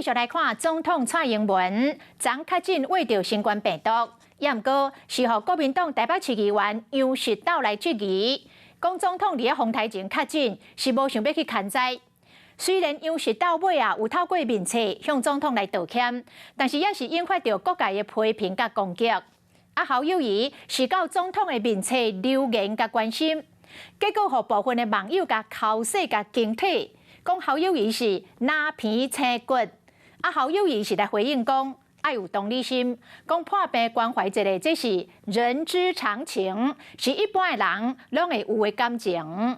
繼續來看總統蔡英文，昨確診秽著新冠病毒，也毋過是予國民黨台北市議員楊實斗來質疑，講總統佇咧訪台前確診是無想欲去勘災。雖然楊實斗尾仔有透過面冊向總統來道歉，但是也是引發著各界的批評佮攻擊。啊，侯友宜是到總統的面冊留言佮關心，結果予部分的網友共口水共驚體，講侯友宜是藍皮青骨。啊，侯友宜是來回應講，愛有同理心，講破病關懷一下，這是人之常情，是一般的人攏會有的感情。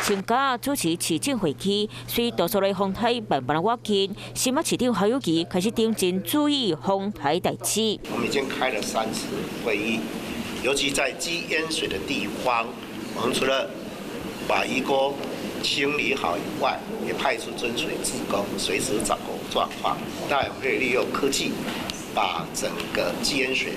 參加主持市政會議，隨多數的風台慢慢倚近，新北市長侯友宜開始認真注意風台代誌。我們已經開了三次會議，尤其在積淹水的地方，我們除了把魚溝清理好以外，也派出尊水志工，隨時掌握狀況。那也會利用科技，把整個積淹水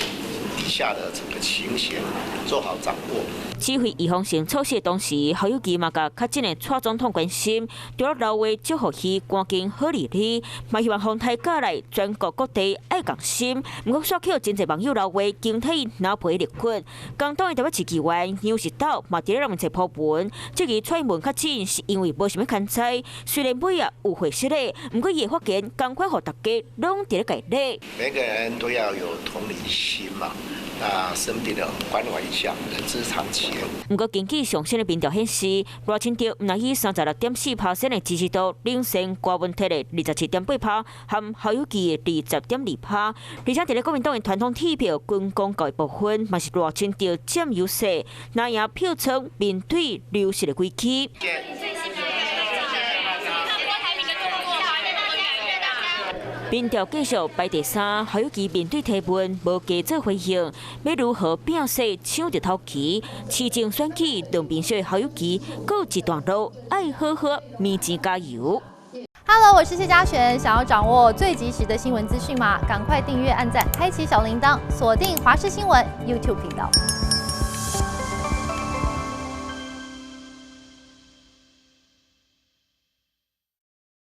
底下的整個情形做好掌握。指揮預防性措施的同時，侯友宜嘛共確診的蔡總統關心，除了留話祝福伊趕緊好利利，嘛希望風台過來全國各地愛共心。毋過煞予真濟網友留話，驚體藍皮綠骨。共黨的台北市議員楊實斗嘛佇咧面冊鋪文，質疑蔡英文確診是因為無想欲勘災，雖然尾仔有回釋咧，毋過伊的發言仝款予大家攏佇咧解咧。每個人都要有同理心嘛。那生病了關懷一下，人之常情。毋過根據上新的民調顯示，賴清德毋但以36.4%的支持度領先柯文哲的27.8%，和侯友宜的20.2%。而且佇咧國民黨的傳統鐵票軍公教的部分，嘛是賴清德佔優勢，若贏票倉面對流失的危機。民調繼續排第三，侯友宜面對提問無加做回應，欲如何拼勢搶著頭旗？市政選舉兩邊說侯友宜閣一段路，愛好好面前加油。 Hello，我是謝嘉璇，想要掌握最及時的新聞資訊嗎？趕快訂閱、按讚、開啟小鈴鐺，鎖定華視新聞 YouTube 頻道。